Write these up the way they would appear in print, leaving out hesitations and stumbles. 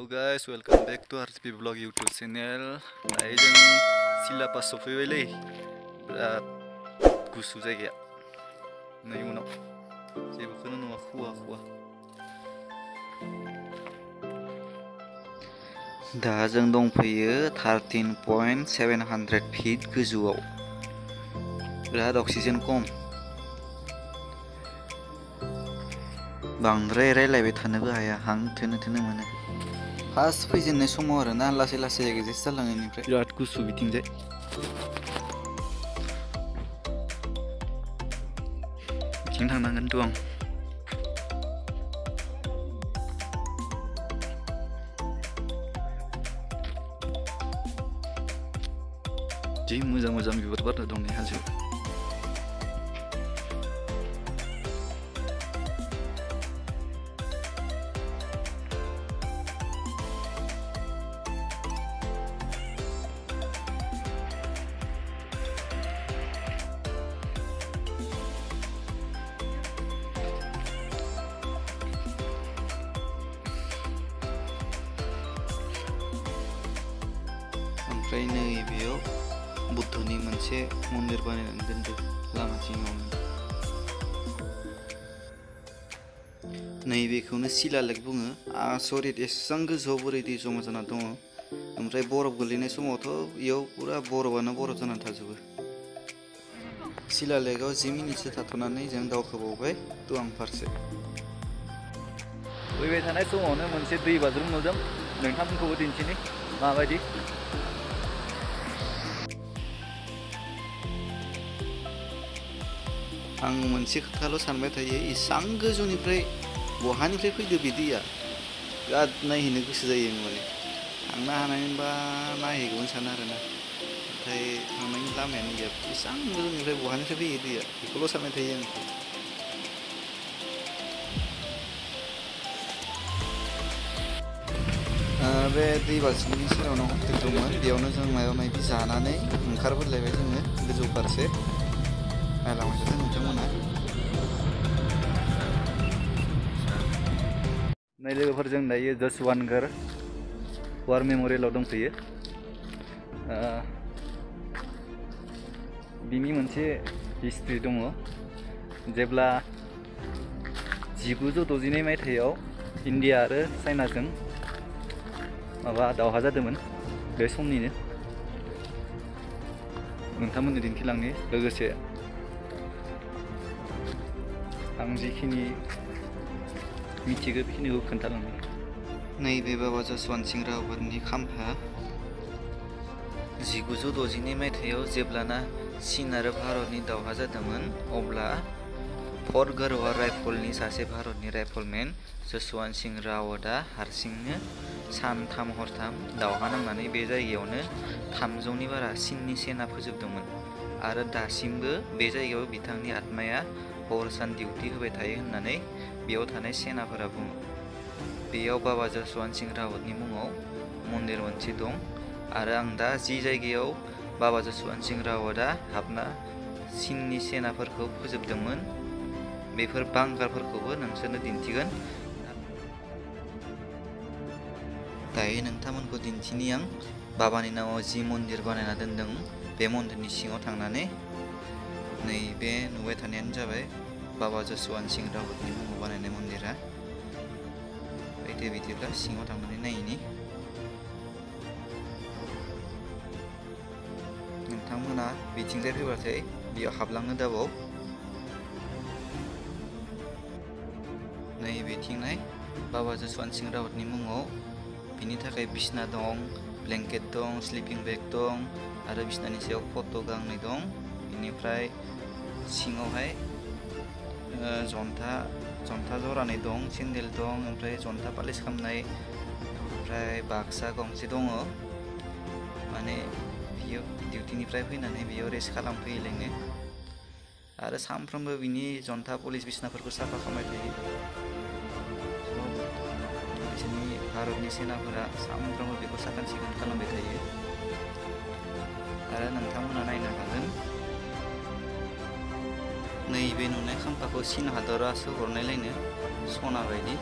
Hello guys, welcome back to RSP Vlog YouTube channel. Dayo जों सिला pass सफैबायलै बिराद गुसु जायगाया नै उनाव जेबोखौनो नुवा खुवा दा जों दंफैयो 13.700 feet गोजौआव बिराद अक्सिजेन खम बांद्राय रायलायबाय थानोबो हाया हां थोनो मोनो फार्स्ट फैजेननाय समाव आरोना लासै एगजिस्ट जालांनायनिफ्राय बिराद गुसु बिथिंजाय बिथिं थांनांगोनथ' आं जि मोजां बिबार बारना दं नै हाजोआव ओमफ्राय नै बेयाव बुद्धनि मोनसे मन्दिर बानायनानै दोनदों लामा जिङावनो नैबेखौनो सिला लेक बुङो आसरित एसेबां गोजौआव बोरै दै जमा जाना दङ ओमफ्राय बरफ गोलैनाय समावथ' बेयाव पुरा बरफानो बरफ जानानै थाजोबो सिला लेकआव 10 मिनिटसो थाथ'नानै जों दावखोबावबाय तुआं फारसे फैबाय थानाय समावनो मोनसे दै बाज्रुम नुदों नोंथांमोनखौबो दिन्थिनि माबायदि आं मोनसे खोथाल' सानबाय थायो इसां गोजौनिफ्राय बहानिफ्राय फैदो बे दैया बिराद नायहैनो गोसो जायो माने थांनो हानायमोनबा नायहैगौमोन सानो आरोना नाथाय थांनायनि लामायानो गैया इसां गोजौनिफ्राय बहानिफ्राय फैयो दैया बेखौल' सानबाय थायो आं बे दै बाज्रुमनि सेरावनो हटेल दंमोन बेयावनो जों माबा माबि जानानै ओंखारबोलायबाय जोङो गोजौ फारसे नायलांबाय नोंथांमोना नै लोगोफोरजों दायो जसवानगढ़ वार मेम'रियेलाव दंफैयो बिनि मोनसे हिस्ट्रि दङ जेब्ला 1962 मायथाइयाव इन्डिया आरो चाइनाजों माबा दावहा जादोंमोन बे समनिनो नोंथांमोननो दिन्थिलांनि लोगोसे आं जिखिनि मिथिगौ बेखिनिखौ खोन्थालांनो नैबे बाबा जसवान सिंह रावतनि खाम्फा 1962 मायथाइयाव जेब्लाना चीन आरो भारतनि दावहा जादोंमोन अब्ला फर्ट गढ़वाल राइफलनि सासे भारतनि राइफलमेन जसवान सिंह रावतआ हारसिंनो सानथाम हरथाम दावहा नांनानै बे जायगायावनो 300नि बारा चीननि सेना फोजोबदोंमोन आरो दासिमबो बे जायगायाव बिथांनि आत्माया हर सान डिउटि होबाय थायो होननानै बेयाव थानाय सेनाफोरा बुङो बेयाव बाबा जसवान सिंह रावतनि मुङाव मन्दिर मोनसे दं आरो आं दा जि जायगायाव बाबा जसवान सिंह रावतआ हाबना चीननि सेनाफोरखौ फोजोबदोंमोन बेफोर बांगारफोरखौबो नोंसोरनो दिन्थिगोन दायो नोंथांमोनखौ दिन्थिनि आं बाबानि नामाव जि मन्दिर बानायना दोनदों बे मन्दिरनि सिङाव थांनानै नैबे नुबाय थानायानो जाबाय बाबा जसवान सिंह रावतनि मुङाव बानायनाय मन्दिरा फैदो बिदिब्ला सिङाव थांनानै नायनि नोंथांमोना बिथिंजाय फैबाथाय बेयाव हाबलांनो दाबाव नै बिथिंनाय बाबा जसवान सिंह रावतनि मुङाव बिनि थाखाय बिसना दं ब्लेंकेट दं स्लिपिं बेग दं आरो बिसनानि सायाव फट' गांनै दं बेनिफ्राय सिङावहाय जन्था जरानै दं सेन्देल दं ओमफ्राय जन्था पालिस खालामनाय ओमफ्राय बाक्सा गंसे दङ माने बियो डिउटिनिफ्राय फैनानै बेयाव रेस्ट खालामफैलायनो आरो सानफ्रोमबो बिनि जन्था पलिस बिसनाफोरखौ साफा खालामबाय थायो बिसोरनि भारतनि सेनाफोरा सानफ्रोमबो बेखौ साखोन सिखोन खालामबाय थायो आरो नोंथांमोना नायनो हागोन नैबे नुनाय खाम्फाखौ चीन हादरासो हरनायलायनो सना बायदि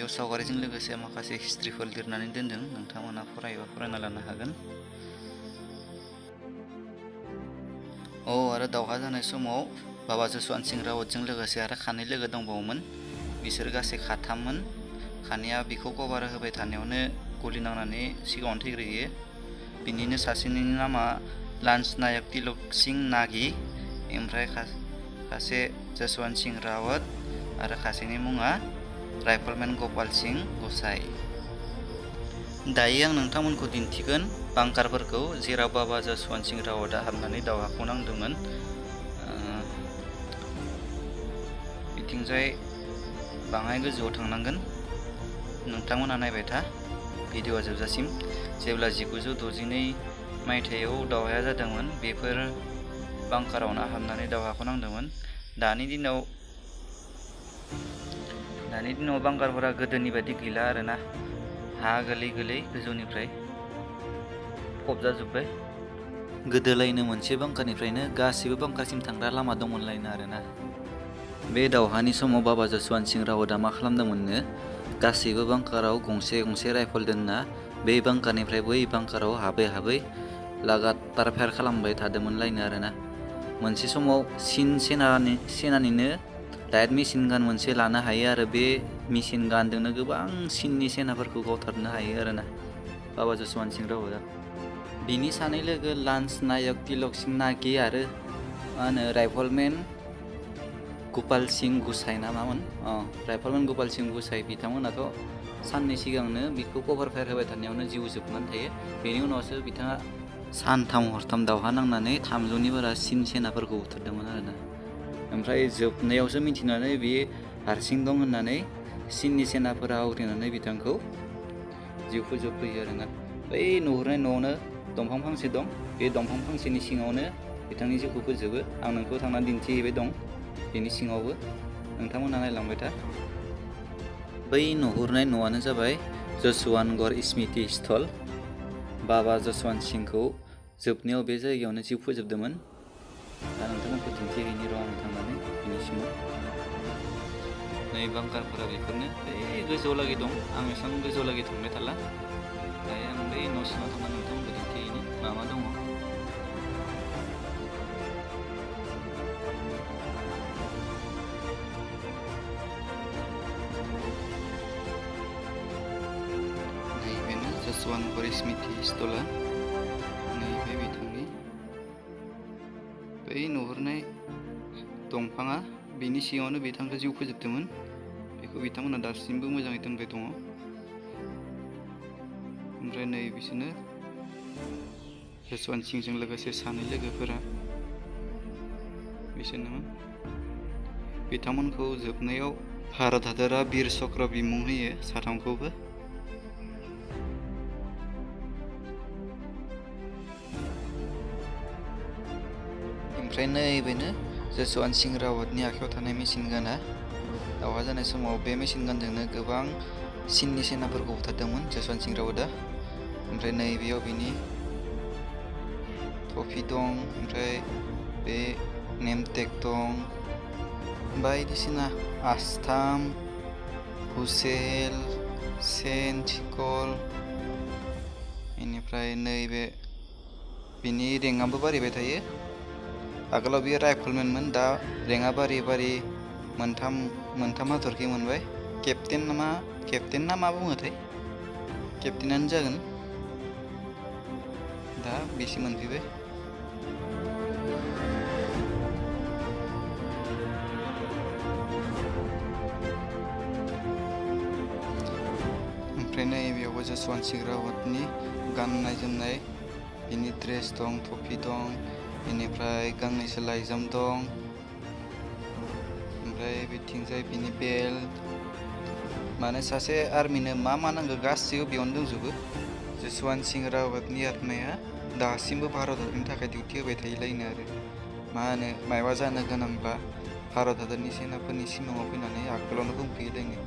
बेयाव सावगारिजों लोगोसे माखासे हिस्ट्रिफोर लिरनानै दोनदों, नोंथांमोना फरायोबा फरायना लानो हागोन। आरो दावहा जानाय समाव बाबा जसवंत सिंह रावतजों लोगोसे आरो खानै लोगो दंबावोमोन। बिसोर गासै खाथाममोन। खानैया बिखौ कभार होबाय थानायावनो गुलि नांनानै सिगाङावनो थैग्रोयो। बिनिनो सासेनि नामा लान्स नायक तिलक सिंह नागी, ओमफ्राय सासे जसवंत सिंह रावत आरो सासेनि मुङा राइफलमेन गपाल सिंह गुसाई। दायो आं नोंथांमोनखौ दिन्थिगोन बांकारफोरखौ जेराव बाबा जसवंत सिंह रावतआ हाबनानै दावहाखौ नांदोंमोन। बिथिंजाय बाङाय गोजौआव थांनांगोन। नोंथांमोना नायबाय था भिडिअआ जोबजासिम। जेब्ला 1962 मायथाइयाव दावहाया जादोंमोन, बेफोर बांकारावनो हाबनानै दावहाखौ नांदोंमोन। दानि दिनाव बांकारफोरा गोदोनि बायदि गैला आरोना। हा गोलै गोजौनिफ्राय फबजाजोब्बाय। गोदोलायनो मोनसे बांकारनिफ्रायनो गासिबो बांकारसिम थांग्रा लामा दंमोनलायनो आरोना। बे दावहानि समाव बाबा जसवंत सिंह रावतआ मा खालामदोंमोननो, गासैबो बांकाराव गंसे राइफल दोनना बे बांकारनिफ्राय बै बांकाराव हाबै लागातार फायार खालामबाय थादोंमोनलायनो आरोना। मोनसे समाव चीन सेनानिनो लाइट मेसिन गान मोनसे लानो हायो आरो बे मेसिन गानजोंनो गोबां चीननि सेनाफोरखौ गावथारनो हायो आरोना बाबा जसवंत सिंह रावतआ। बिनि सानै लोगो लान्स नायक तिलक सिंह नागी आरो राइफलमेन गपाल सिंह गुसाई ना मामोन? राइफलमेन गपाल सिंह गुसाई बिथांमोनाथ' साननै सिगांनो बिखौ कभार फायार होबाय थानायावनो जिउ जोबनानै थायो। बेनि उनावसो बिथाङा सानथाम हरथाम दावहा नांनानै 300नि बारा चीन सेनाफोरखौ बुथारदोंमोन आरोना। ओमफ्राय जोबनायावसो मिथिनानै बियो हारसिं दं होननानै चीननि सेनाफोरा आवग्रिनानै बिथांखौ जिउ फोजोबफैयो आरोना। बै नुहुरनाय न'आवनो दंफां फांसे दं, बे दंफां फांसेनि सिङावनो बिथांनि जिउखौ फोजोबो। आं नोंखौ थांनानै दिन्थिहैबाय दं बेनि सिङावबो, नोंथांमोना नायलांबाय था। बै नुहुरनाय न'आनो जाबाय जसवंतगढ़ स्मृति स्थल। बाबा जसवंत सिंहखौ जोबनायाव बे जायगायावनो जिउ फोजोबदोंमोन। दा नोंथांमोनखौ दिन्थिहैनि र' आं थांनानै बिनि सिङाव। नै बांकारफोरा बेफोरनो बै गोजौआवलागै दं। आं एसेबां गोजौआवलागै थांबाय थाला। दायो आं बै न' सिङाव थांनानै नोंथांमोनखौ दिन्थिहैनि मा दङ। नैबेनो जसवंतगढ़ स्मृति स्थला। नैबे बिथांनि बै नुहुरनाय दंफाङा बिनि सिङावनो बिथांखौ जिउ फोजोबदोंमोन। बेखौ बिथांमोना दासिमबो मोजाङै दोनबाय दङ। ओमफ्राय नै बिसोरनो जसवंत सिंहजों लोगोसे सानै लोगोफोरा बिसोरनोमोन। बिथांमोनखौ जोबनायाव भारत हादरा वीर चक्र बिमुं होयो साथामखौबो। ओमफ्राय नैबेनो जसवंत सिंह रावतनि आखायाव थानाय मेसिन गाना। दावहा जानाय समाव बे मेसिन गानजोंनो गोबां चीननि सेनाफोरखौ बुथारदोंमोन जसवंत सिंह रावतआ। ओमफ्राय नैबेयाव बिनि ट्रफि दं, ओमफ्राय बे नेम टेग दं, बायदिसिना आस्थाम, हुसेल, सेन्ट कल। बेनिफ्राय नैबे बिनि रेंकआबो बारायबाय थायो। आगोलाव बियो राइफलमेनमोन, दा रेंकआ बारि मोनथाम हाथरखि मोनबाय। केप्टेन ना मा बुङोथाय? केप्टेनानो जागोन। दा बेसिम मोनफैबाय। ओमफ्राय नैबेयावबो जसवंत सिंह रावतनि गाननाय जोमनाय, बिनि ड्रेस दं, टफि दं, बेनिफ्राय गांनैसो लाइजाम दं, ओमफ्राय बिथिंजाय बिनि बेल्ट। माने सासे आर्मिनो मा नांगौ गासिबो बेयावनो दंजोबो। जसवंत सिंह रावतनि आत्माया दासिमबो भारत हादरनि थाखाय डिउटि होबाय थायोलायनो आरो। मायबा जानो गोनांब्ला भारत हादरनि सेनाफोरनि सिमाङाव फैनानै आगोलावनो बुंफैयोलायनो।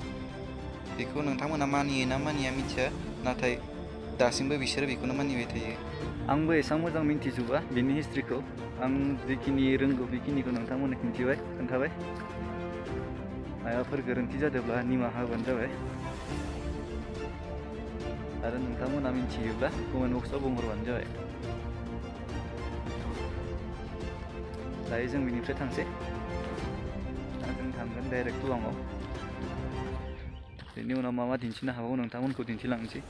बेखौ नोंथांमोना मानियो ना मानिया मिथिया, नाथाय दासिमबो बिसोरो बेखौनो मानिबाय थायो। आंबो एसेबां मोजां मिन्थिजोबा बिनि हिस्ट्रिखौ। आं जिखिनि रोंगौ बेखिनिखौ नोंथांमोननो खोन्थाबाय। माबाफोर गोरोन्थि जादोंब्ला निमाहा होबानो जाबाय। आरो नोंथांमोना मिथियोब्ला कमेन्ट बक्सआव बुंहरबानो जाबाय। दायो जों बेनिफ्राय थांसै। जों थांगोन डाइरेक्ट टुआंआव। बेनि उनाव मा दिन्थिनो हाबावो नोंथांमोनखौ दिन्थिलांनोसै।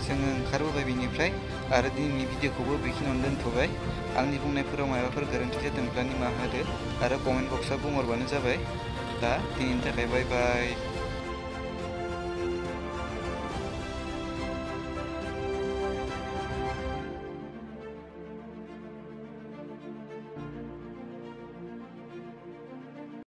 जोङो ओंखारबोबाय बेनिफ्राय आरो दिनैनि भिडिअखौबो बेखिनियावनो दोनथ'बाय। आंनि बुंनायफोराव माबाफोर गोरोन्थि जादोंब्ला निमाहा होदो आरो कमेन्ट बक्सआव बुंहरबानो जाबाय। दा दिनैनि थाखाय बाय बाय।